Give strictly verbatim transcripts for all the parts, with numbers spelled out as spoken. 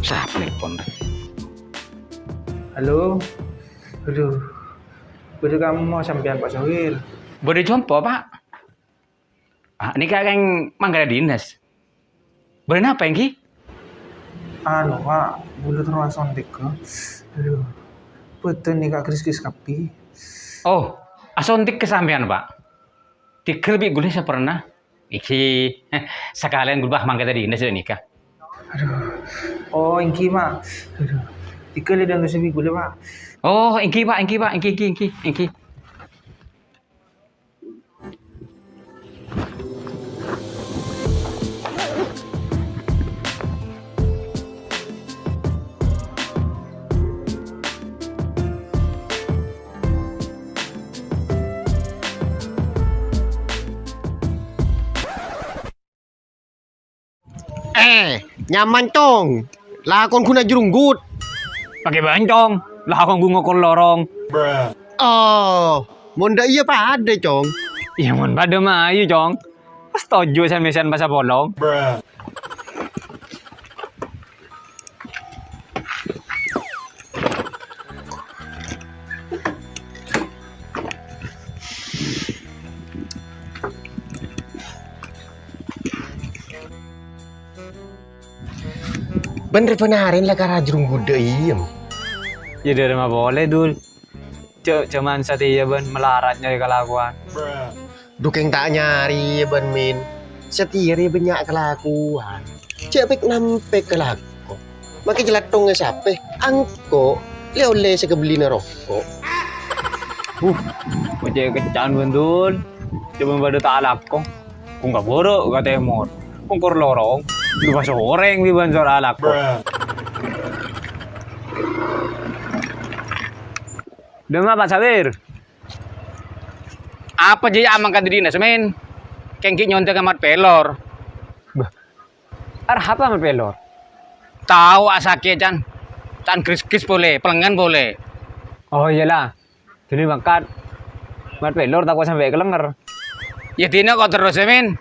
Sapa nelpon? Halo. Aduh. Bâdâ kamma sampèyan, Pak Sawir? Bâdâ compo, Pak. Ah, nèka kèng mangkada dinas. Bâdâ napa, ènggi? Anu, Pak, bulâ terro asontik, ka. Aduh. Bâdân nèka kriskis kabbhi. Oh, asontik ka sampèyan, Pak. Tikel bi' ghulâ saperna. Iki, sakalèyan ghulâ mangkada dinas ghânèka. Aduh. Oh, ènggi, Pak. Aduh. Tikel dântose bi' ghulâ, Pak. Oh, ènggi, Pak, ènggi, Pak, ènggi, ènggi, ènggi, ènggi. Eh, nyaman, Cong. Lakon ghun ajrunggut. Pakai bancong. Lakon ghun ngokor lorong. Oh, mon dâ' iyâ padâ, Cong. Iyâ, mon padâ mayu, Cong. Pas toju' sè mèsèn pas apolong. Bân rè-bân arèn la kara ajrunggut dâ' iyâ, Em. Iyâ, dâri ma polè, Dul. Jhâ' jhâman satèya bân malarat nyarè kalakowan. Dhu kèng ta' nyarè, bân, Min. Satèya rè bânnya' kalakowan. Jhâ' pèk-nampèk kalako. Make calathongnga sapè? Angko'. Lè-ollè sè kabellina roko'. Uh, kocè' kecca'an, bân, Dul. Jhâman padâ ta' alako. Kong ka bârâ', ka tèmor. Kong kor lorong. Lu pas orèng bi' bân sora alako. Dâ' emma, Pak Sawir? Apa jâ' amangkat dâri dinas, Min? Kèng ghi' nyonta ka mat pèlor. Bâh. Arapa mat pèlor? Tao asakè', Can. Can gris-gris polè, pelengan polè. Oh, iyâ la. Dâri mangkat. Mat pèlor tako' sampè' kalènger. Iyâ, dina kok terros, Min.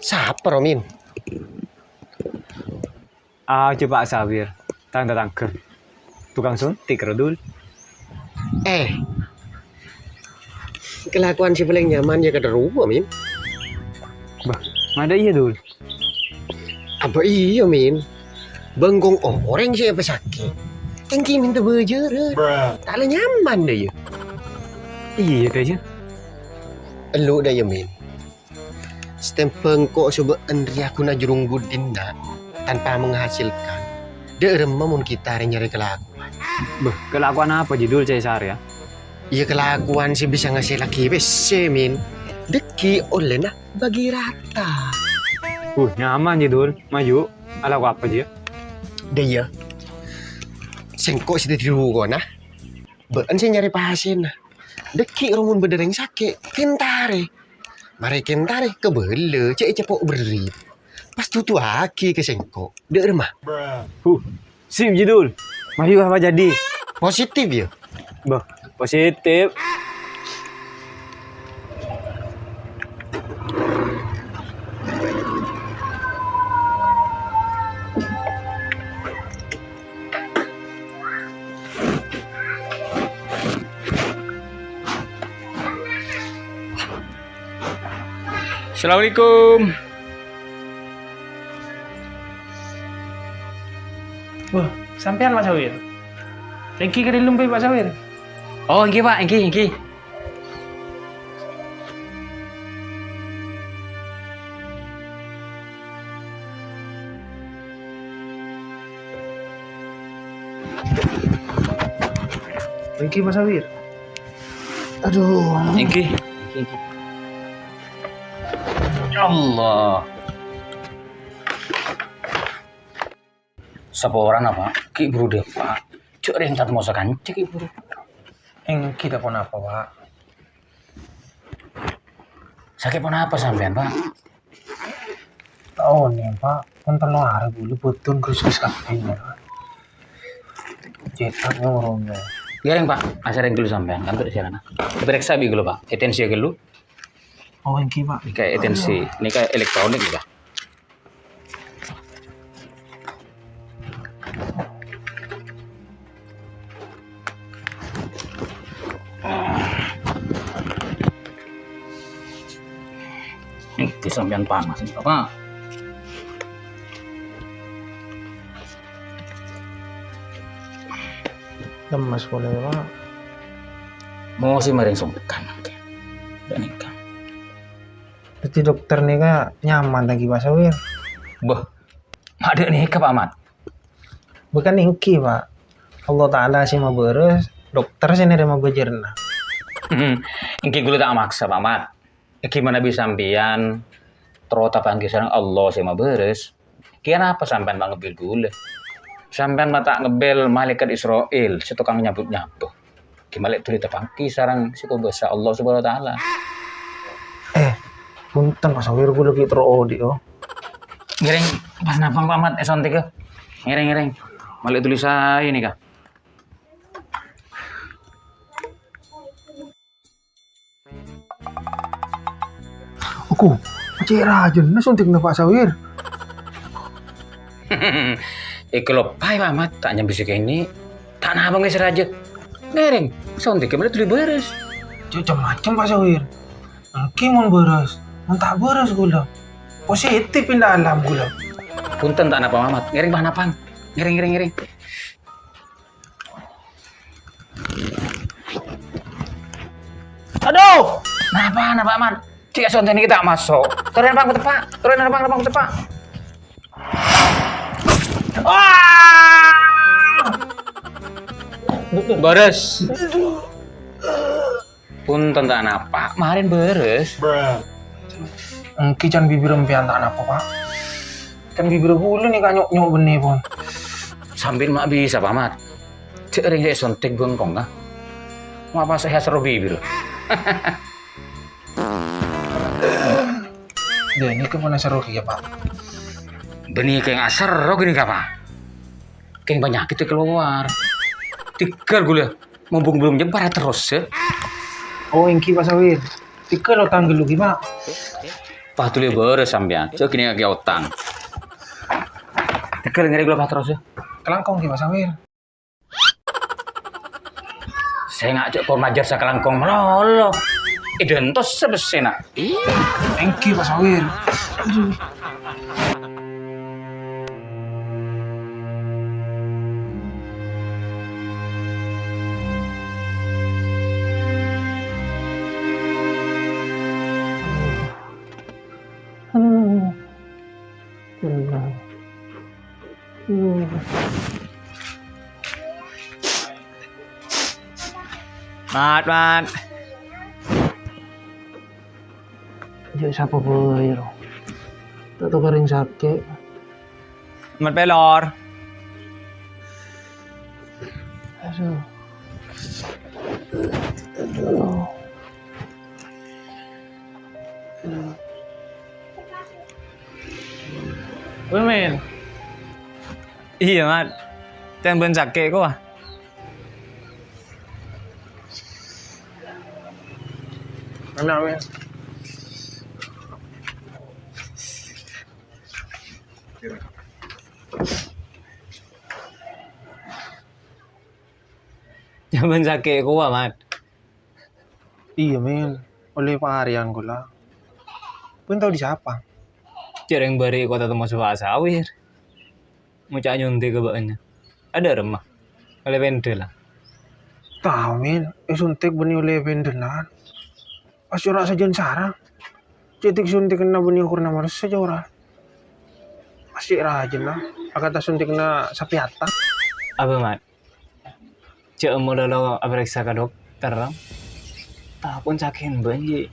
Sapa, ro, Min? Ah, jhâ' Pak Sawir, tang-tatangghâ. Tokang sontik, ro, Dul. Eh, kalakowan sè palèng nyaman iyâ kadâ rowa, Min. Bâh, ma' dâ' iyâ, Dul? Abâ' iyâ, Min. Bângkong orèng sè èpasakè'. Ènggi mènta bâjârân. Ta' la nyaman dâ' iyâ. Iyâ, dâ' iyâ. Elu dâ' iyâ, Min. Satèmbhâng engko' sobâ'ân rèya ghun ajrunggut dinna' tanpa menghasilkan. Dâ' remma mon kita rè nyarè kalakowan? Bâh, kalakowan apa jâ, Dul, Cesar, ya? Iyâ, kalakowan sè bisa ngasèllaghi pèssè, Min. Dâgghi' ollèna bagi rata. Uh, nyaman jâ, Dul. Mayu, alako apa jâ? Dâ' iyâ. Sèngko' sè dâddhi rokona. Bâ'ân sè nyarè pasèna. Dâgghi' ro mon bâdâ rèng sakè', kèntarè. Marè kèntarè, kabâlâ, jhâ' ècapo' berri'. Pas duduwâghi ka sèngko', dâ' remma. Huh, sip, Jidul. Mayu apa jadi? Positif, ya? Bâh, positif. Assalamualaikum. Wah, sampèyan, Pak Sawir? Ènggi ka dâlem bhâi, Pak Sawir. Oh, ènggi, Pak, ènggi, ènggi. Ènggi, Pak Sawir. Aduh. Ènggi. Ènggi, ènggi. Ya Allah. Saporana, Pak. Ghi' buru dâpa'. Jhâ' rèng ta' moso kanca ghi' buru. Ènggi ta' ponapa, Pak. Sakè' ponapa sampèyan, Pak? Ta' onèng, Pak. Pon tello arè bulâ bâdân grus-grus kabbhi, Pak. Cètak nyoronya. Iyâ, rèng, Pak. Asarèng ghâllu sampèyan, kantor di sana. Diperiksa bi' ghâllu, Pak. Tensi ghâllu. Oh, èngghi, Pak. Nèka ètensi, nèka elektronik nèka. Nèka sampèyan panas, Pak. Lemes polè, Pak. Mosè marèng songkan, Pak. Ghânèka. Dhâddhi dokter nèka nyaman lagi, Pak Sawir. Bâh, ma' dhâ' nèka, Pak Mat. Bukan èngghi, Pak. Allah Ta'ala sè mabârâs, dokter sè narèma bâjârânna. Èngghi ghulâ ta' maksa, Pak Mat. Èngghi manabi sampèyan terro tapangghi sareng Allah sè mabârâs, kèya napa sampèyan ma' ngebbhil ghulâ? Sampèyan ma' ta' ngebbhil malaèkat Isra'il sè tokang nyabut-nyabut. Ghi' malè dhuli tapangghi sareng sè kobâsa Allah Subhanahu wa Ta'ala. Eh, bhunten, Pak Sawir, ghulâ ghi' terro odi', oh. Ngèrèng, pas napa, Pak Mat, èsontik, ya? Ngèrèng, ngèrèng. Malè dhuli saè nèka. Oku, cè' rajâna sontikna Pak Sawir. Èkaloppaè, Pak Mat, ta' nyambi sè kènè'. Ta' napa ngèsèr rajâ. Ngèrèng, sontikna malè dhuli bârâs. Cè' cem-macem, Pak Sawir. Èngghi mon bârâs, mon ta' bârâs ghulâ. Positif pinda alam ghulâ. Bhunten ta' napa, Pak Mat. Ngèrèng, Pak, napa? Ngèrèng, ngèrèng, ngèrèng. Aduh! Napa, napa, Man? Cè' sontek nèka ta' maso'. Torè, Bang, teppa'. Torè, Bang, teppa'. Wah! Bârâs. Bhunten ta' napa, marèn bârâs. Èngghi can bibir empèyan ta' napa, Pak. Can bibir ghulâ nèka nyok-nyok bânnè, pon. Sampèyan ma' bisa, Pak Mat. Cè' rèng sè èsontek bengkong, ah. Ma' pas sè aserro bibir. Lha, nèka pon aserro kèya, Pak. Bânnè kèng aserro ghânèka, Pak. Kèng panyakèt kalowar. Tèghâl ghulâ. Mumpung belum nyebar terros, ya. Oh, èngghi, Pak Sawir. Tèghâl otang ghâllu, ghi, Pak. Pas dhuli bârâs sampèyan, jhâ' ghânèka kèya otang. Tèghâl ngèrèng ghulâ pas terros, ya. Kalangkong, ghi, Pak Sawir. Sènga' jhâ' pon majâr sakalangkong malolo. Èdântos sapèssèna. Èngghi, Pak Sawir. Aduh. Mat, Mat. Jhâ' sapa bhâi, ro. Ta' tokarèng sakè'. Mat, pèlor. Aduh. Aduh. Aduh. Weh, Men. Iyâ, Mat. Tèmbhân sakè' kowa. Ana, Men. Tèmbhân sakè' kowa, Mat. Iyâ, Men. Ollè parèyan ghulâ. Bân tao dhisapa? Jhâ' rèng bâri' kota temmo sowa asawir. Ngoca' nyontek ka bâ'na. Adâ' remma. Ollè pèndhâ la. Tao, Men. Èsontek bânnè ollè pèndhânan. Pas cora' sajân sara. Cè' tik sontekna bânnè okoranna marsa cora'. Pas cè' rajâna. Akanta sontekna sapèyata. Apa, Mat? Jhâ' malolo aparèksa ka dokter. Tapon sakè'en bânjhi.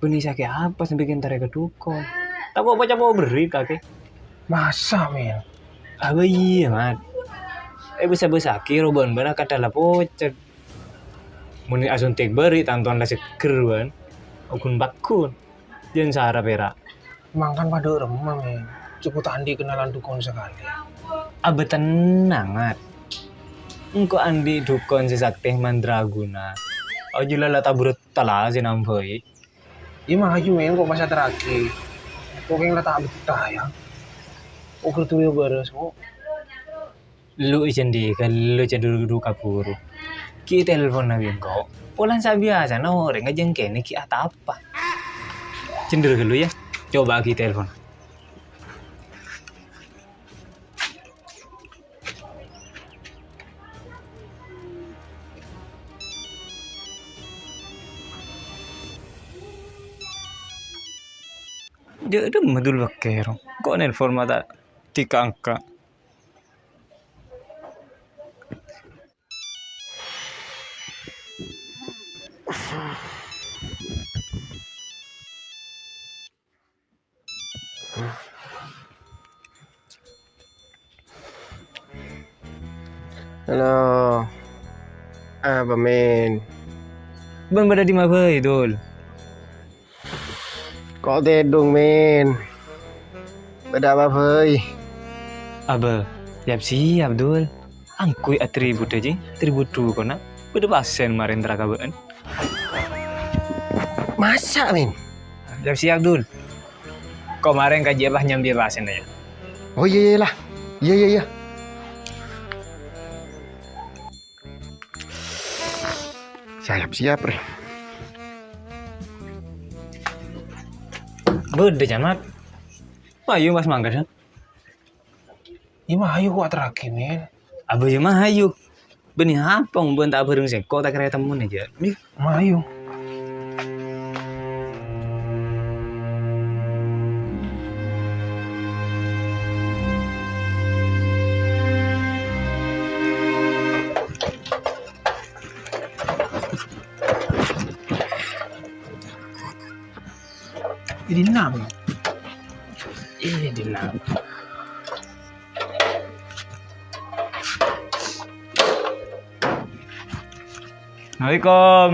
Bânnè sakè' apa sampè' èntarè ka dhukon? Tako' pa-capo' berri' kakè. Masa, Men? Abâ iyâ, Mat. È, bâsa-bâsaghi roban bârâ kadhâlâ pocet. Mon asontek berri', tantowan la seger, bân. Ogun-pagun. Jhân sara pèra'. Mangkana padâ remma, Men. Cè' ko' ta' andi' kenalan dhukon sakalè. Abâ tennang, Mat. Engko' andi' dhukon sè saktè mandraguna. Aju la la taburut tala sè nambhâi. Iyâ, mayu, men, kok pas aterraghi. Kok kèng la ta' bettah, yâ. Kok ghâr duwâ bârâs, kok. Lu ijân dika, lu ijân du-, du kabhuru. Ghi' telpon bi' engko'. Polana sabiyasana orèng ajâng kènè' ghi' atapa. Cendher ghâllu, yâ. Coba ghi' telpon. Jâ' dâmma Dul Bakkèr, kok nelpon ma' ta' èkangka'. Halo. Apa, men? Bân bâdâ dimma bhâi, Dul? Ko' tèdung, men. Bâdâ apa bhâi? Abâ, yap-siyap, Dul. Angghuy atribut, jhi. Atribut dukona. Bâdâ pasèn marèn terra ka bâ'na. Masa, men? Yap-siyap, Dul. Ko' marèn kajiyâ pas nyambi pasènna, yâ. Oh, iyâ, iyâ, la. Iyâ, iyâ, iyâ. Siap-siap, rè. Bâdâ, Camat. Mayu, Mas, mangkat, yâ. Iyâ, mayu, kok aterraghi, men. Abâ, iyâ, mayu. Bânnè apa, bân ta' bhâreng sèngko', ta' kèra ètemmona, jâ. Mayu. È dinna', Bang? È dinna'. Assalamualaikum.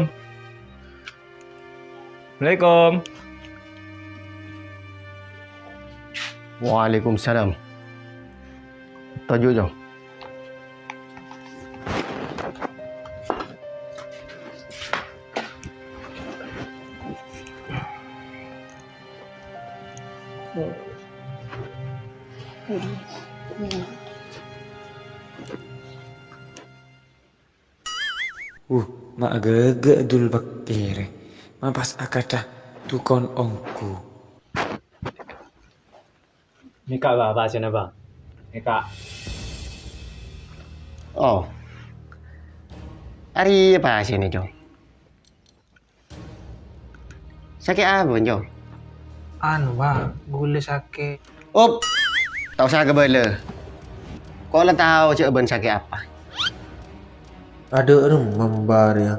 Assalamualaikum. Waalaikumsalam. Toju', Cong. Uh, ma' ghâghâ Dul Bakkèr. Ma' pas akadhâ dukon ongghu. Nèka, Bâ, pasènna, Bâ. Nèka. Oh. Arèya pasènna, Cong. Sakè' apa, Cong? Anu, Bâ, ghulâ sakè'. Up! Ta' osa kabâlâ. Ko' la tao jâ' bâ'na sakè' apa. Adâ' remma bâriyâ.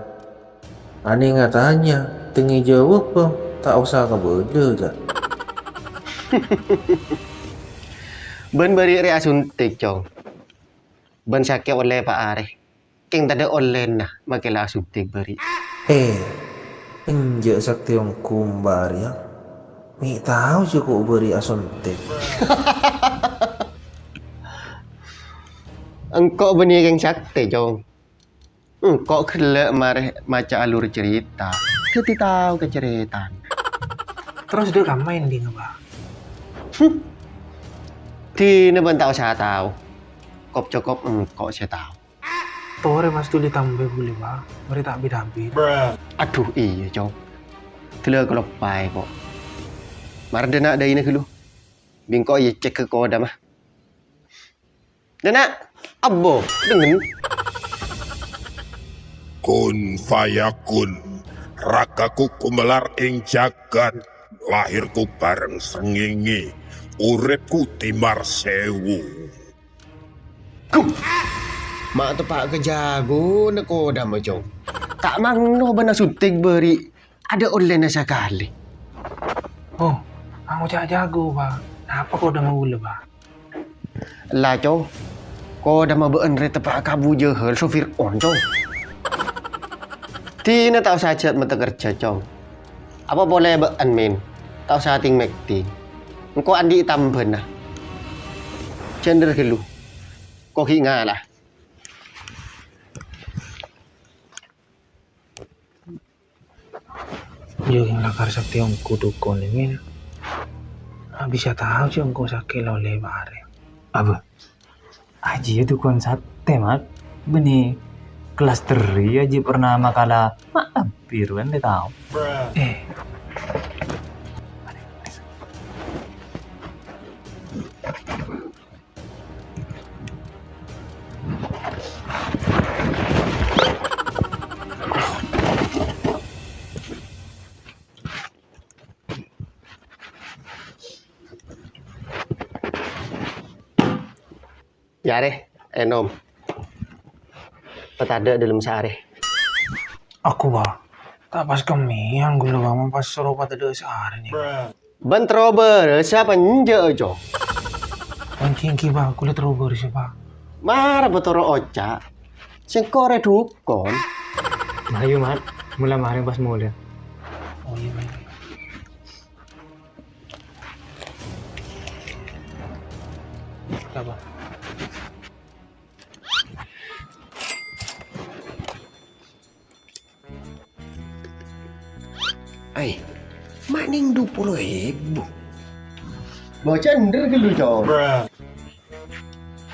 Anèng atanya, tèngè jâwâb, ta' osa kabâlâ, jâ. Bâ'na bâri' rè asuntik, Cong. Bâ'na sakè' ollè pa' arè. Kèng tadâ' ollèna makè la asuntik bâri'. Eh, enjâ' saktè ongghu bâriyâ. Mè' tao jâ' ko' bâri' asuntik. Engko' bânnè kèng saktè, Cong. Engko' ghellâ' marè maca alur cerita. Dhâddhi tao ka caretana. Terros dâ' kamma endingnga, Bâ? Hmm. Dinah bâ'na ta' osa tao. Kop-cokop engko' sè tao. Torè Mas Duli tambâ bulâ, Bâ. Marè ta' bit-abit. Adhu, iyâ, Cong. Dâlâ kaloppaè, kok. Marè dâ' na' dâina ghâllu. Bi' engko' iyâ cèk ka kodamma. Dâ' na', abbo, dhengngen. Kun fayakun, ragaku kumelar ing jagat, lahirku bareng srengenge, uripku timar sewu. Gum! Ma' teppa' ka jagona kodamma, Cong. Ta' manglo bâ'na suntik bâri', adâ' ollèna sakalè. Oh, angoca' jago, Bâ. Napa kodamma bulâ, Bâ? Ella, Cong. Kodamma bâ'na rè teppa' ka Abu Jahal, so Fir'aun, Cong. Dinah ta' osa jhât mata kerja, Cong. Apa polè bâ'na, Min? Ta' osa ting-mèkting. Engko' andi' tambâna. Jhândhâr ghâllu. Ko' ghi' ngala. Jâ' lakar satèya ongghu dukon, Min. Ah, bisa tao jâ' ongghu sakè' la ollè arè. Apa? Ajiyâ dukon satè, Mat. Bânnè kelas teri ajiyâ pernah makala mampir, kan, tao. Eh. Yâ, rè, ènom. Patadâ' dâlem saarè. Aku, Bâ. Ta' pas kemmèyan ghulâ, Bâ, mon pas soro patadâ' saarè nèka. Bân terro bârâssa apa enjâ', Cong? Èngghi, èngghi, Bâ, ghulâ terro bârâssa, Bâ. Mara bâ' terro oca'. Sèngko' rè dukon. Mayu, Mat. Mula marèng pas molè. Oh, iyâ, Bâ. Apa? Ai, ma' nèng du polo èbu. Bâ' cendher ghâllu, Cong.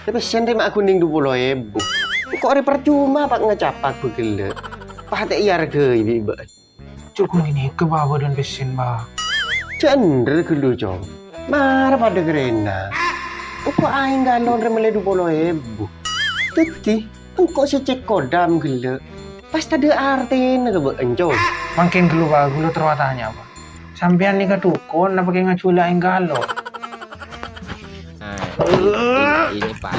Tapè sèntrè ma' ghun nèng du polo èbu. Engko' arè parcoma pa' ngacapak bâ' ghellâ'. Patè' èarghâi bi' bâ'na. Cuk, ghun ghânèka, Bâ, bâdân pèssèna, Bâ. Cendher ghâllu, Cong. Mara padâ karèna. Engko' aèng galon rè mellè du polo èbu. Dhâddhi, engko' sè cèk kodam ghellâ'. Pas tadâ' artèna ka bâ'na, Cong. Mangkèn ghâllu, Bâ, ghulâ terro atanya, Bâ. Sampèyan nèka dukon napa kèng ajhuwâlâ aèng galon? Nah, ini, ini, ini, Pak.